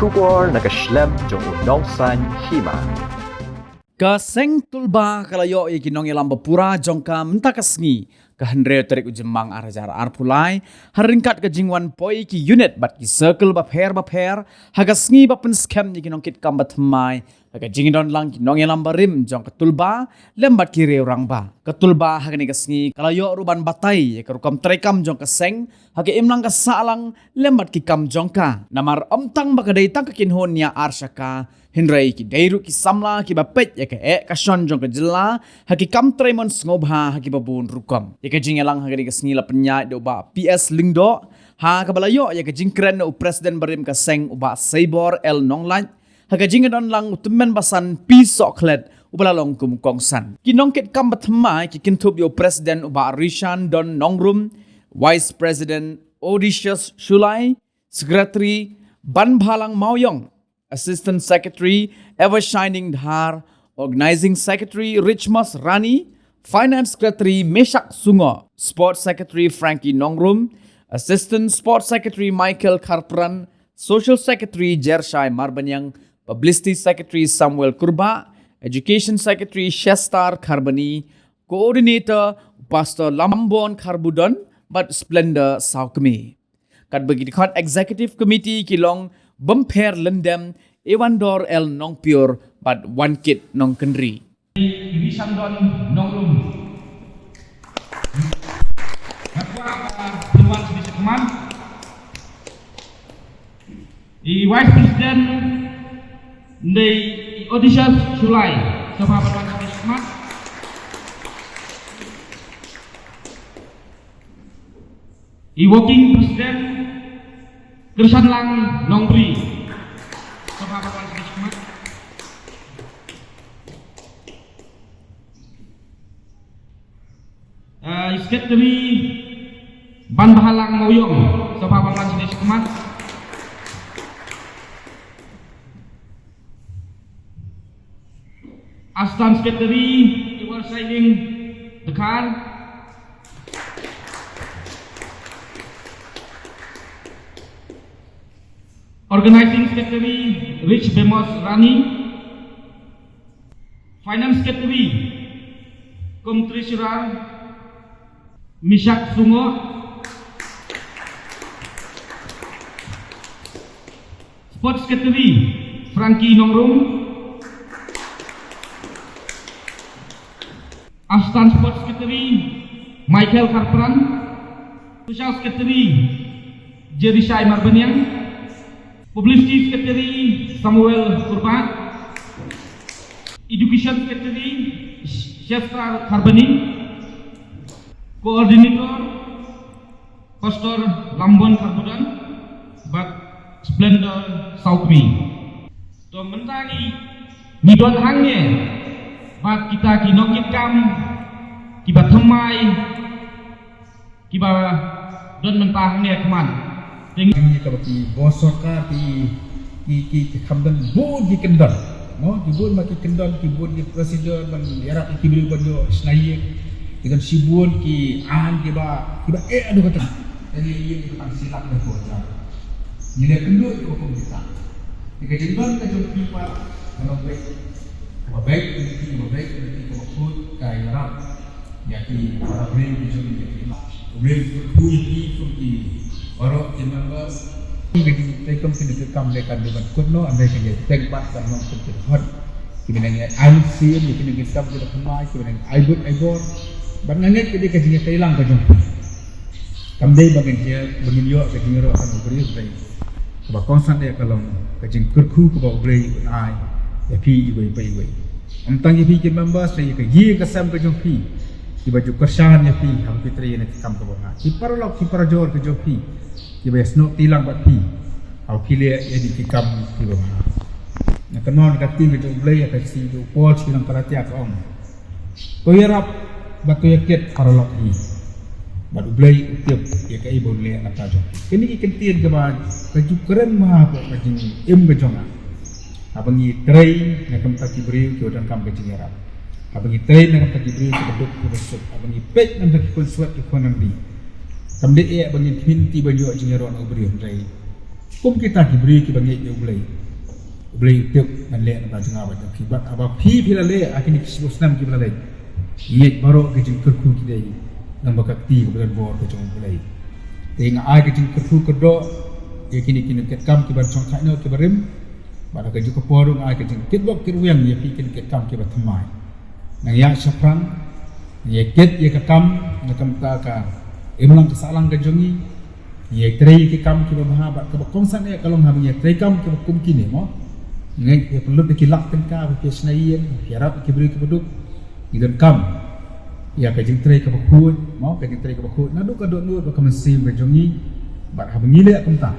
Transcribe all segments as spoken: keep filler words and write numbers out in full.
Khubor na ka shlem jong u Nongsaiñ Hima. Ka seng Tulba ka la ïoh ïa ki nongïalam ba pura jong ka mynta ka sngi, ka hynriew tarik u Jymmang ar hajar arphew lai, ha ryngkat ka jingwan poi ki unit bad ki circle bapher bapher, ha ka sngi ba pynskhem ïa ki nongkitkam ba thymmai, ha ka jingdon lang ki nongïalam barim jong ka Tulba lem bad ki riew rangbah. Ka Tulba ha kane ka sngi ka la ïoh ruh ban batai ïa ka rukom treikam jong ka seng ha ka imlang ka sahlang lem bad ki kam jong ka. Namar ym tang ba ka dei tang ka kynhun ïa ar sha ka, hynrei ki dei ruh ki samla kiba peit ïa ka eh ka shon jong ka jylla ha ki kam treimon sngewbha ha kiba bun rukom. Ïa ka jingïalang ha kane ka sngi la pynïaid da u Bah P S Lyngdoh, ha kaba la ïoh ïa ka jingkren na u President barim ka seng u Bah Seibor L Nonglait, ha ka jingdon lang u tymmen basan P Sohkhlet uba la long kum u kongsan. Ki nongkitkam ba thymmai ki kynthup ïa u President u Bah Rishan Don Nongrum, Vice President Odysseus Shullai, Secretary Banbhalang Mawiong, Assistant Secretary Evershining Dhar, Organizing Secretary Richmas Rani, Finance Secretary Meshak Sungoh, Sports Secretary Frankie Nongrum, Assistant Sports Secretary Michael Kharpran, Social Secretary Jershai Marbaniang, Publicity Secretary Samuel Kurbah, Education Secretary Shestar Kharbani, Coordinator Pastor Lambon Kharbudon bad Splendor Sawkmie. Katba ki dkhot Executive Committee ki long Bymper Lyndem, Ewandor L Nongpior bad Wankit Nongkyndri. Rishandon Nongrum. Katwa, ah, Pynwan Sbishakman. I Vice President, Ndei Odysseus Shullai. Sngewbha ban wan sha khmat. I Working President, Kyrshanlang Nongbri. Sngewbha ban wan sha khmat. Uh, Secretary Banbhalang Mawiong, sngewbha ban wan sha khmat. Assistant Secretary Iwar Sailing Dkhar. Organizing Secretary Rich Bemos Rani. Finance Secretary cum Treasurer Mishak Sungoh. Sports Secretary Frankie Nongrum. Assistant Sports Secretary Michael Kharpran. Social Secretary Jerishai Marbaniang. Publicity Secretary Samuel Kurbah. Education Secretary Shestar Kharbani. Coordinator Pastor Lambon Kharbudon bad Splendor Sawkmie. To mynta ngi, ngi don hangne bad kita ki nongkitkam kiba thymmai kiba don mynta hangne khmat. Te ngi kaba ki bor sorkar ki, ki, ki, ki kham don bun ki kyndon. Mo, ki bun ma ki kyndon, ki bun ki procedure ban ïarap ki briew ban ïoh shna ïing. Ki don shibun ki aiñ kiba, kiba eh adu kata. Te ngi ïohi kiba tang shi lak da ko jar. Ngi leh kynduh kiba kum kita. Te ka jingdon ka jong phi pat, ka long beit. Kaba beit, kaba beit, kaba beit, kaba kut, ka ïarap. Ïa ki para briew ki jong ngi, ïa ki ma. Briew ki kyrkhu ïa ki kum ki baroh ki members. Ki dei kum kine ki kam leh kan dei ban kut noh, ynda ki ïa teng bat ban long kum ki hot. Ki byneng ïa ai sien, ïa kine ki kam ki da kynmaw, ki byneng ai buit ai bor. Ban ngeit ka dei ka jingïatreilang ka jong. Kam dei ba ngin ïa, ba ngin ïoh ka jingïaroh kan u briew dei. Kaba kongsan ïa ka long ka jingkyrkhu kaba U Blei un ai ïa phi iwei pa iwei. Ym tang ïa phi ki members, ïa ka ïing ka sem ka jong phi, kiba ju kyrshan ïa phi haba phi trei ïa ki kam kaba bha. Ki paralok ki parajor ka jong phi, kiba ïasnoh treilang bad phi haba phi leh ïa ki kam kiba bha. Nga kynmaw na ka ktien ka jong U Blei ha ka shithi jong u Paul sha ki nong Galatia ka ong, to ïarap bad to ïakit paralok hi. Bad U Blei u tip ïa kaei ba un leh na ka jong. Kine ki kyntien kiba ka ju kren bha hapoh ka jingim ka jong nga. Haba ngi trei na ka bynta ki briew kiba donkam ka jingïarap. Haba ngi trei na ka bynta ki briew kiba duk kiba suk. Haba ngi peit na ka bynta ki khun swet ki khun nongdie. Kam dei eh ba ngin khmih lynti ban ïoh jingïaroh na u briew, hynrei Kum kita ki briew kiba ngeit ïa U Blei, U Blei u tip ngan leh namar jong nga bad jong phi. Bad haba phi phi la leh ha kine ki shiphew snem kiba la leit, ngeit baroh ki jingkyrkhu ki dei nang ba ka kti kaba don bor ka jong U Blei. Te nga ai ka jingkyrkhu kyrdoh ïa kine ki nongkitkam kiba shongthait noh kiba rim. Bad ha kajuh ka por ruh nga ai ka jingkitbok kitrwiang ïa phi ki nongkitkam kiba thymmai. Nang ïa shaphrang, nang ïa kit ïa ka kam na ka bynta ka imlang ka sahlang ka jong ngi. Ngi ïa trei ki kam kiba bha bad kaba kongsan eh ka long haba ngi ïa trei kam kiba kum kine mo. Ngi ïa pynlut da ki lak tyngka ba phi shna ïing, phi ïarap ki briew kiba duk. Ngi donkam ïa ka jingtrei kaba khuid mo, ka jingtrei kaba khuid naduh ka dohnud bad ka mynsiem ka jong ngi. Bad haba ngi leh kumta,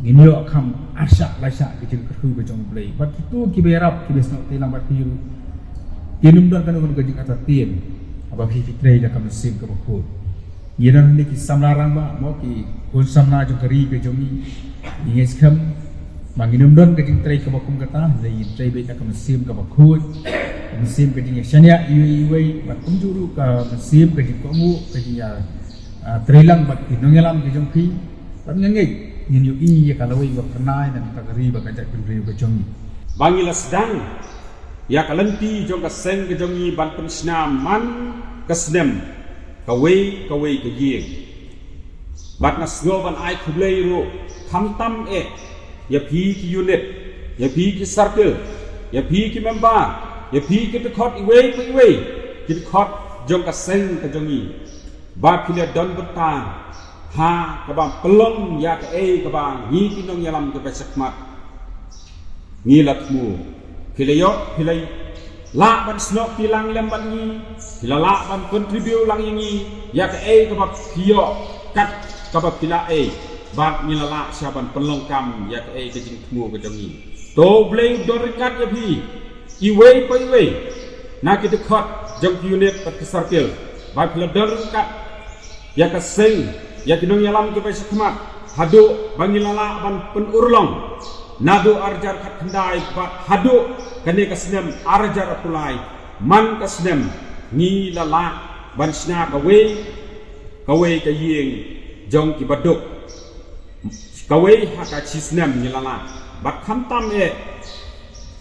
ngin ïoh kham arshah laishah ka jingkyrkhu ka jong U Blei. Bad kito kiba ïarap kiba snoh tei lang bad phi ruh, kin ym don kano kano ka jingartatien haba phi phi trei da ka mynsiem kaba khuid. Ngi don hangne ki samla rangbah mo, ki khun samla jong ka ri ka jong ngi. Ngi ngeit skhem ba ngin ym don ka jingtrei kaba kum kata, hynrei ngin trei beit da ka mynsiem kaba khuid, ka mynsiem ka jingïashaniah iwei iwei, bad kumjuh ruh ka mynsiem ka jingkohnguh, ka jingïa, ah, trei lang bad ki nongïalam ka jong phi. Bad nga ngeit ngin ïohi ïa ka lawei ba phyrnai na ka bynta ka ri bad ka jaitbynriew ka jong ngi. Ba ngi la sdang ïa ka lynti jong ka seng ka jong ngi ban pynshna man ka snem kawei kawei ka ïing. Bad nga sngew ban ai khublei ruh khamtam eh ïa phi ki unit, ïa phi ki circle, ïa phi ki member, ïa phi ki dkhot iwei pa iwei, ki dkhot jong ka seng ka jong ngi. Ba phi la don bynta ha kaba pynlong ïa kaei kaba ngi ki nongïalam kiba shakhmat ngi la thmu. Phi la ïoh, phi la lah ban snoh phi lang lem bad ngi, phi la lah ban contribute lang ïa ngi ïa kaei kaba phi ïoh kat kaba phi la ei. Bad ngi la lah sha ban pynlong kam ïa kaei ka jingthmu ka jong ngi. To U Blei u don ryngkat ïa phi iwei pa iwei na ki dkhot jong ki unit bad ki circle. Ba phi la don ryngkat ïa ka seng, ïa ki nongïalam kiba shakhmat, haduh ba ngi la lah ban pynurlong naduh arhajar khatkhyndai bad haduh kane ka snem arhajar arphew lai. Man ka snem ngi la lah ban shna kawei kawei ka ïing jong kiba duk. Kawei ha ka shi snem ngi la lah. Bad khamtam eh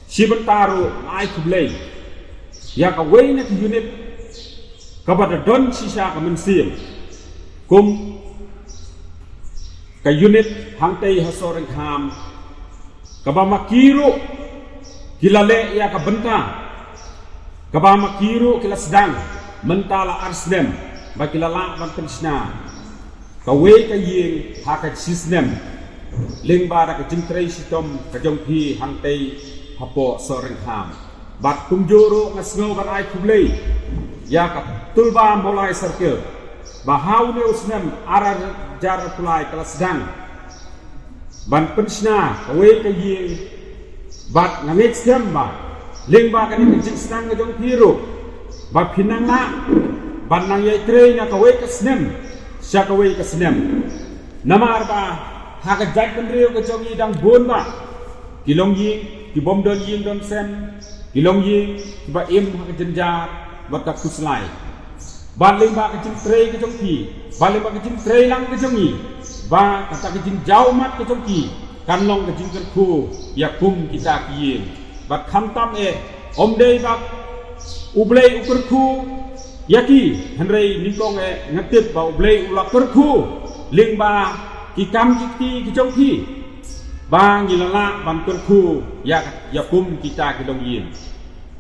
shi bynta ruh nga ai khublei ïa kawei na ka unit kaba da don shisha ka mynsiem kum ka unit hangtei ha Sohryngkham, kaba ma ki ruh ki la leh ïa ka bynta, kaba ma ki ruh ki la sdang mynta la ar snem ba ki la lah ban pynshna kawei ka ïing ha ka shi snem lyngba da ka jingtrei shitom ka jong phi hangtei hapoh Sohryngkham. Bad kumjuh ruh nga sngew ban ai khublei ïa ka Tulba Mawlai Circle ba ha une u snem arhajar arphew lai ka la sdang ban pynshna kawei ka ïing. Bad nga ngeit skhem ba lyngba kane ka jingsdang ka jong phi ruh ba phin nang lah ban nang ïai trei na kawei ka snem sha kawei ka snem. Namar ba ha ka jaitbynriew ka jong ngi dang bun ba ki long ïing ki bym don ïing don sem, ki long ïing kiba im ha ka jynjar bad ka khuslai. Bad lyngba ka jingtrei ka jong ki, bad lyngba ka jingtrei lang ka jong ngi, ba kata ka jingjaw mat ka jong ki kan long ka jingkyrkhu ïa kum kita ki ïing. Bad khamtam eh ym dei ba U Blei u kyrkhu ïa ki, hynrei nyngkong eh nga tip ba U Blei u la kyrkhu lyngba ki kam ki kti ki jong ki ba ngi la lah ban kyrkhu ïa, ïa kum kita ki longïing.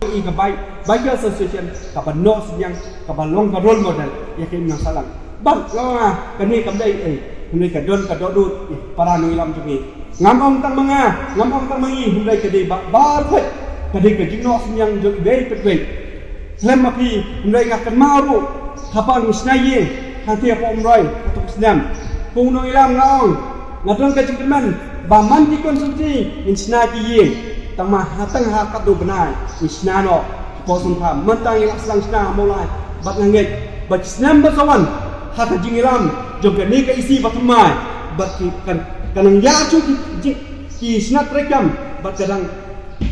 I ka bai, bai ka association kaba noh synñiang, kaba long ka role model ïa ka imlang sahlang. Bad nga ong kane kam dei ei, hynrei ka don ka dohnud ïa para nongïalam jong ngi. Ngam ong tang ma nga, ngam ong tang ma ngi, hynrei ka dei ba baroh ka dei ka jingnoh synñiang jong iwei pa iwei. Khlem ma phi, hynrei nga kynmaw ruh haba ngi shna ïing hangtei hapoh Umroi katto ka snem. Kum u nongïalam nga ong, nga don ka jingkyrmen ba man ki constituency ngin shna ki ïing, tang ma ha tang ha katto bnai ngin shna noh. Hapoh Sohryngkham mynta ngi la sdang shna ha Mawlai, bad nga ngeit ba ki snem ba sa wan ha ka jingïalam jong kane ka EC ba thymmai, bad ki kan, kan nang ïa shu ki jing, ki shna treikam, bad ka dang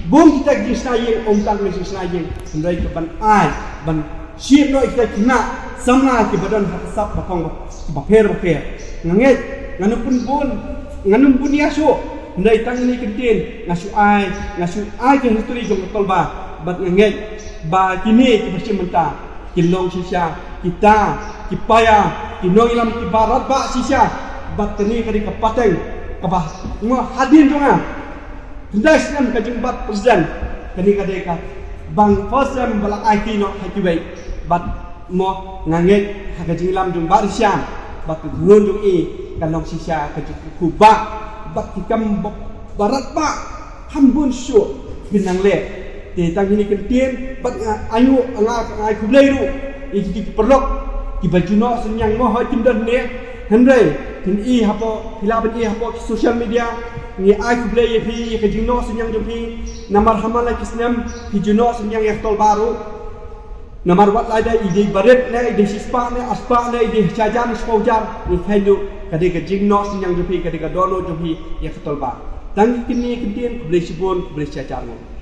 bun kita ki jingshna ïing, ym tang ki jingshna ïing, hynrei ka ban ai ban shim noh ïa kita ki khynnah samla kiba don ha ka sap ba kong ba, ba pher ba pher. Nga ngeit ngan ym pynbun Ngan ym bun ïa shuh, hynrei tang kine ki ktien nga shu ai, nga shu ai ka history jong ka Tolba, bad nga ngeit ba kine kiba shim bynta kin long shisha kita ki paia, ki nongïalam kiba radbah shisha. Bad kane ka dei ka pateng kaba mo hadien jong nga. Khyndai snem ka jingbat president, kane ka dei ka bang first time ba la aiti noh ha kiwei. Bad mo nga ngeit ha ka jingïalam jong Bah Rishiam bad ka khun jong i, ka long shisha ka jingkyrkhu ba bad ki kam ba radbah kham bun shuh phin nang leh. Te tang kine ki ktien bad nga ayu nga ai khublei ruh ïa ki paralok kiba ju noh synñiang mo ha kim don ne. Hynrei phin i hapoh, phi lah ban i hapoh social media, ngi ai khublei ïa phi ïa ka jingnoh synñiang jong phi. Namar ha man la ki snem phi ju noh synñiang ïa ka Tolba ruh. Namar wat la i dei barit ne, i dei shispah ne, arspah ne, i dei hajar ne, shiphew hajar, ngi kheiñ ruh ka dei ka jingnoh synñiang jong phi, ka dei ka dohnud jong phi ïa ka Tolba. Tang kine ki ktien, khublei shibun, khublei shihajar nguh.